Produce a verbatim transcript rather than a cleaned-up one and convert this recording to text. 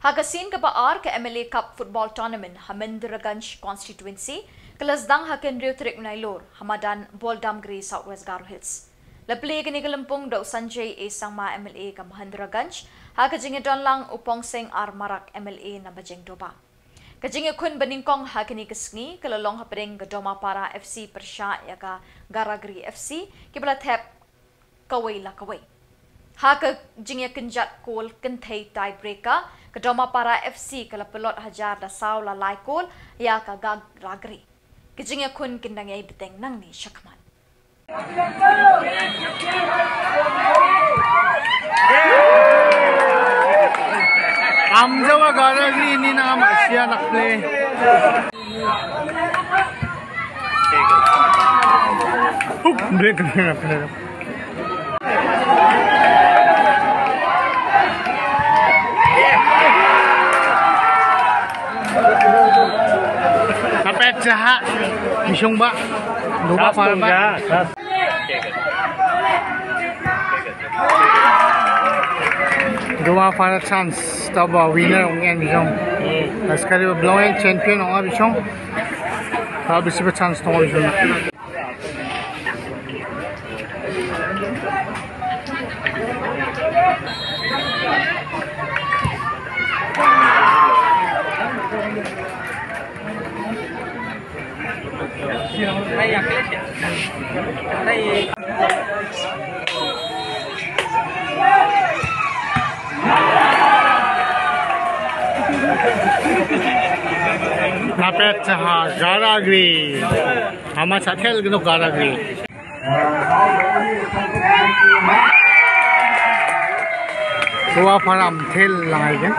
Ha ka sien kaba ar ka M L A Cup Football Tournament ha Mahendraganj Constituency, ka la sdang ha ka hynriew tarik u Nailur, ha madan Boldamgre, South West Garo Hills. La plie ïa kane ka lympung da u Sanjay A Sangma, M L A ka Mahendraganj, ha ka jingïadon lang u Pongsing R Marak, M L A na Bajengdoba. Ka jingïakhun banyngkong ha kane ka sngi ka la long hapdeng ka Domapara F C pyrshah ïa ka Garagri F C, kiba la thep kawei la kawei. Ha ka jingïakynjat kol kynthei tiebreaker, ka Domapara F C ka la pynlong hajar da saw la lai kol ïa ka Garagri. Ka jingïakhun kan dang ïai bteng nangne shakhmat. Am jawa Garagri ni na am asia nak play. Huk, break, break, break. Kapet jaha, misung ba. Dua parba. Dua para chance, taba winner ong en jong. Askari ba belong en champion ong abi jong. Taba bisi ba chance tong abi jong. Napet ha Garagri. Ama sa thel gino Garagri. Tua param thel lang ai kan.